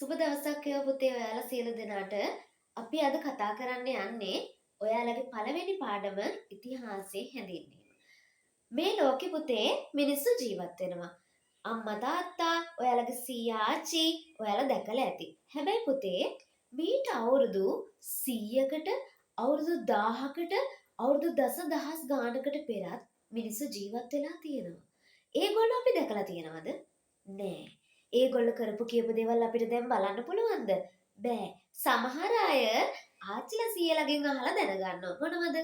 සුබ දවසක් වේවා පුතේ ඔයාලා සියලු දෙනාට. අපි අද කතා කරන්න යන්නේ ඔයාලගේ පළවෙනි පාඩම ඉතිහාසය හැඳින්වීම. මේ ලෝකෙ පුතේ මිනිස්සු ජීවත් වෙනවා. අම්මා තාත්තා, ඔයාලගේ සීයා ආච්චි ඔයාලා දැකලා ඇති. හැබැයි පුතේ මීට අවුරුදු 100කට, අවුරුදු 1000කට, අවුරුදු දසදහස් ගානකට පෙරත් මිනිස්සු ජීවත් වෙලා තියෙනවා. ඒගොල්ලෝ අපි දැකලා තියෙනවද? නෑ. ඒගොල්ලෝ කරපු කියපු දේවල් අපිට දැන් බලන්න පුළුවන්ද? බෑ. සමහර අය ආච්චිලා සීයලාගෙන් අහලා දැනගන්නවා. මොනවද?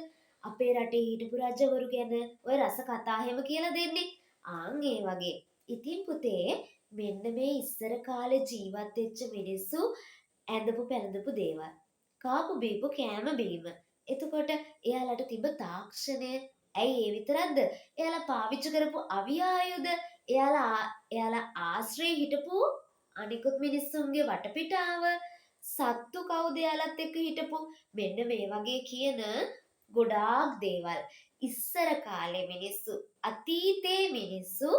අපේ රටේ හිටපු රජවරු ගැන ඔය රස කතා එහෙම කියලා දෙන්නේ. ආන් ඒ වගේ. ඉතින් පුතේ මෙන්න මේ ඉස්සර කාලේ ජීවත් වෙච්ච මිනිස්සු ඇඳපු පැළඳපු දේවල්, කාපු බීපු කෑම බීම, එතකොට එයාලට තිබ්බ තාක්ෂණය, ඇයි ඒ විතරක්ද? එයාලා පාවිච්චි කරපු අවි ආයුධ, එයාලා ආශ්‍රයේ හිටපු අනිකුත් මිනිස්සුන්ගේ වටපිටාව, සත්තු කවුද එයාලත් එක්ක හිටපු, මෙන්න මේ වගේ කියන ගොඩාක් දේවල් ඉස්සර කාලේ මිනිස්සු, අතීතේ මිනිස්සු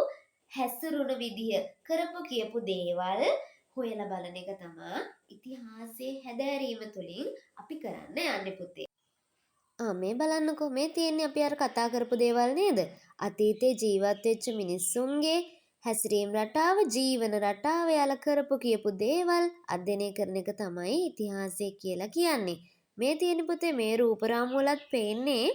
හැසිරුණ විදිය, කරපු කියපු දේවල් හොයලා බලන එක තමා ඉතිහාසයේ හැදෑරීම තුළින් අපි කරන්න යන්නේ පුතේ. ආ මේ බලන්නකෝ, මේ තියෙන්නේ අපි අර කතා කරපු දේවල් නේද? අතීතේ ජීවත් වෙච්ච මිනිස්සුන්ගේ හැසිරීම් රටාව, ජීවන රටාව, එයාලා කරපු කියපු දේවල් අධ්‍යයනය කරන එක තමයි ඉතිහාසය කියලා කියන්නේ. මේ තියෙන පුතේ මේ රූප රාමු වලත් පේන්නේ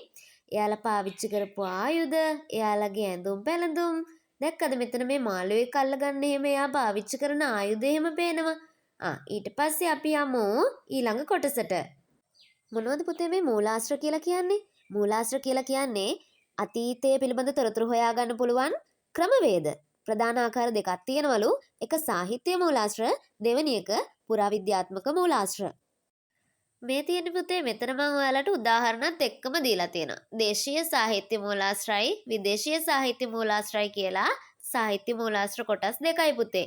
එයාලා පාවිච්චි කරපු ආයුධ, එයාලගේ ඇඳුම් පැළඳුම්. දැක්කද මෙතන මේ මාළුවෙක් අල්ලගන්න එහෙම එයා පාවිච්චි කරන ආයුධ එහෙම පේනවා. ආ ඊට පස්සේ අපි යමු ඊළඟ කොටසට. මොනවද පුතේ මේ මූලාශ්‍ර කියලා කියන්නේ? මූලාශ්‍ර කියලා කියන්නේ අතීතය පිළිබඳ තොරතුරු හොයාගන්න පුළුවන් ක්‍රමවේද. ප්‍රධාන ආකාර දෙකක් තියෙනවලු. එක සාහිත්‍ය මූලාශ්‍ර, දෙවෙනි එක පුරාවිද්‍යාත්මක මූලාශ්‍ර. මේ තියෙන පුතේ මෙතන මම ඔයාලට උදාහරණත් එක්කම දීලා තියෙනවා. දේශීය සාහිත්‍ය මූලාශ්‍රයි විදේශීය සාහිත්‍ය මූලාශ්‍රයි කියලා සාහිත්‍ය මූලාශ්‍ර කොටස් දෙකයි පුතේ.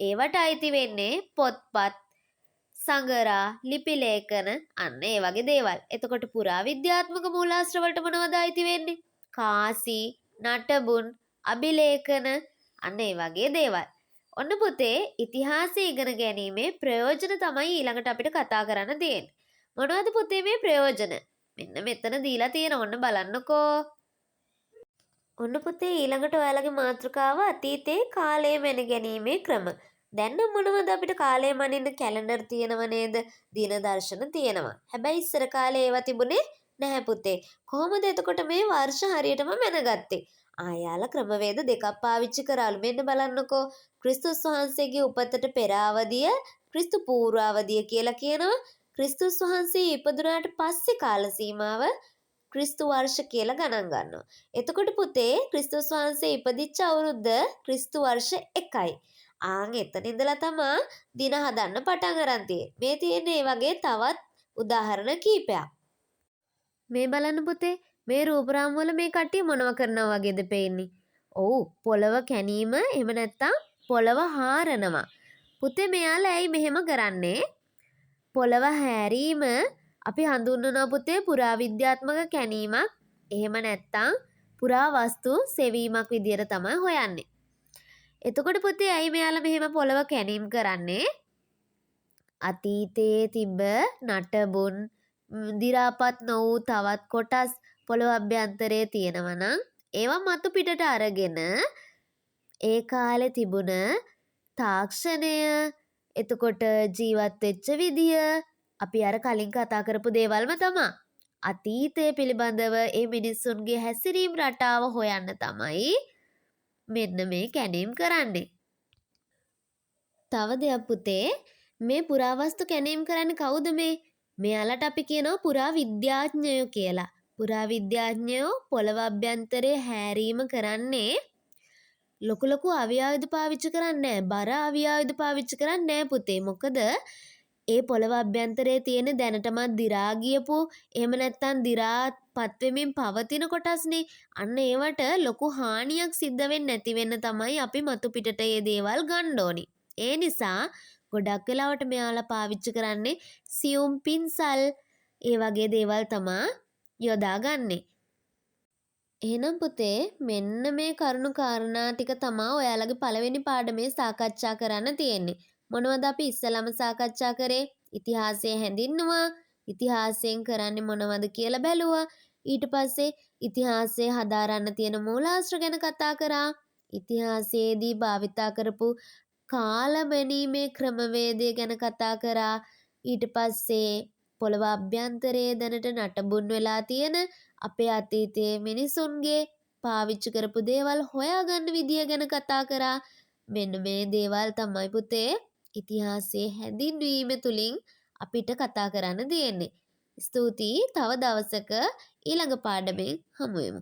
ඒවට අයිති වෙන්නේ පොත්පත්, සඟරා, ලිපි ලේඛන, අන්න ඒ වගේ දේවල්. එතකොට පුරාවිද්‍යාත්මක මූලාශ්‍ර වලට මොනවද අයිති වෙන්නේ? කාසි, නටබුන්, අභිලේඛන, අන්න ඒ වගේ දේවල්. ඔන්න පුතේ ඉතිහාසය ඉගෙන ගැනීමේ ප්‍රයෝජන තමයි ඊළඟට අපිට කතා කරන්න තියෙන්නේ. මොනවද පුතේ මේ ප්‍රයෝජන? මෙන්න මෙතන දීලා තියෙන, ඔන්න බලන්නකෝ. ඔන්න පුතේ ඊළඟට ඔයාලගේ මාතෘකාව අතීතයේ කාලය මැන ගැනීමේ ක්‍රම. දැන් නම් මොනවද අපිට කාලය මනින්න කැලෙන්ඩර් තියෙනව නේද? දින දර්ශන තියෙනවා. හැබැයි ඉස්සර කාලේ ඒවා තිබුණේ නැහැ පුතේ. කොහොමද එතකොට මේ වර්ෂ හරියටම මැනගත්තේ? එයාලා ක්‍රමවේද දෙකක් පාවිච්චි කරාලු. මෙන්න බලන්නකෝ. ක්‍රිස්තුස් වහන්සේගේ උපතට පෙර අවදිය ක්‍රිස්තු පූර්ව අවදිය කියලා කියනවා. ක්‍රිස්තුස් වහන්සේ ඉපදුනාට පස්සේ කාල සීමාව ක්‍රිස්තු වර්ෂ කියලා ගණන් ගන්නවා. එතකොට පුතේ ක්‍රිස්තුස් වහන්සේ ඉපදිච්ච අවුරුද්ද ක්‍රිස්තු වර්ෂ 1යි. ආන් එතන ඉඳලා තමා දින හදන්න පටන් අරන් තියෙන්නේ. මේ තියෙන්නේ ඒ වගේ තවත් උදාහරණ කීපයක්. මේ බලන්න පුතේ, මේ රූප රාමු වල මේ කට්ටිය මොනව කරනවා වගේද පේන්නේ? ඔව්, පොළව කැණීම, එහෙම නැත්තම් පොළව හාරනවා. පුතේ මෙයාලා ඇයි මෙහෙම කරන්නේ? පොළව හැරීම අපි හඳුන්වනවා පුතේ පුරාවිද්‍යාත්මක කැණීමක්, එහෙම නැත්තම් පුරාවස්තු සෙවීමක් විදියට තමයි හොයන්නේ. එතකොට පුතේ ඇයි මෙයාලා මෙහෙම පොළව කැණීම් කරන්නේ? අතීතයේ තිබ්බ නටබුන්, දි รา පත් නොවූ තවත් කොටස් පොළොව අභ්‍යන්තරයේ තියෙනවා නම් ඒවා මතු පිටට අරගෙන ඒ කාලේ තිබුණ තාක්ෂණය, එතකොට ජීවත් වෙච්ච විදිය, අපි අර කලින් කතා කරපු දේවල්ම තමා. අතීතය පිළිබඳව ඒ මිනිස්සුන්ගේ හැසිරීම් රටාව හොයන්න තමයි මෙන්න මේ කැණීම් කරන්නේ. තව දෙයක් පුතේ, මේ පුරාවස්තු කැණීම් කරන්නේ කවුද මේ? මෙයාලට අපි කියනවා පුරාවිද්‍යාඥයෝ කියලා. පුරාවිද්‍යාඥයෝ පොළව අභ්‍යන්තරයේ හැරීම කරන්නේ ලොකු ලොකු අවි ආයුධ පාවිච්චි කරන්නේ නෑ. බර අවි ආයුධ පාවිච්චි කරන්නේ නෑ පුතේ. මොකද ඒ පොළව අභ්‍යන්තරයේ තියෙන දැනටමත් දි รา ගියපු, එහෙම නැත්නම් දි รา පත්වෙමින් පවතින කොටස්නේ. අන්න ඒවට ලොකු හානියක් සිද්ධ වෙන්නේ නැති වෙන්න තමයි අපි මතු පිටට මේ දේවල් ගන්න ඕනි. ඒ නිසා ගොඩක් වෙලාවට මෙයාලා පාවිච්චි කරන්නේ සියුම් පින්සල්, ඒ වගේ දේවල් තමා යොදාගන්නේ. එහෙනම් පුතේ මෙන්න මේ කරුණු කාරණා ටික තමා ඔයාලගේ පළවෙනි පාඩමේ සාකච්ඡා කරන්න තියෙන්නේ. මොනවද අපි ඉස්සෙල්ලාම සාකච්ඡා කරේ? ඉතිහාසය හැඳින්නුවා. ඉතිහාසයෙන් කරන්නේ මොනවද කියලා බැලුවා. ඊට පස්සේ ඉතිහාසය හදාරන්න තියෙන මූලාශ්‍ර ගැන කතා කරා. ඉතිහාසයේදී භාවිතා කරපු කාලමැනීමේ ක්‍රමවේදය ගැන කතා කරා. ඊට පස්සේ පොළව අභ්‍යන්තරයේ දැනට නටබුන් වෙලා තියෙන අපේ අතීතයේ මිනිසුන්ගේ පාවිච්චි කරපු දේවල් හොයාගන්න විදිය ගැන කතා කරා. මෙන්න මේ දේවල් තමයි පුතේ ඉතිහාසයේ හැඳින්වීම තුලින් අපිට කතා කරන්න තියෙන්නේ. ස්තුතියි, තව දවසක ඊළඟ පාඩමෙන් හමු වෙමු.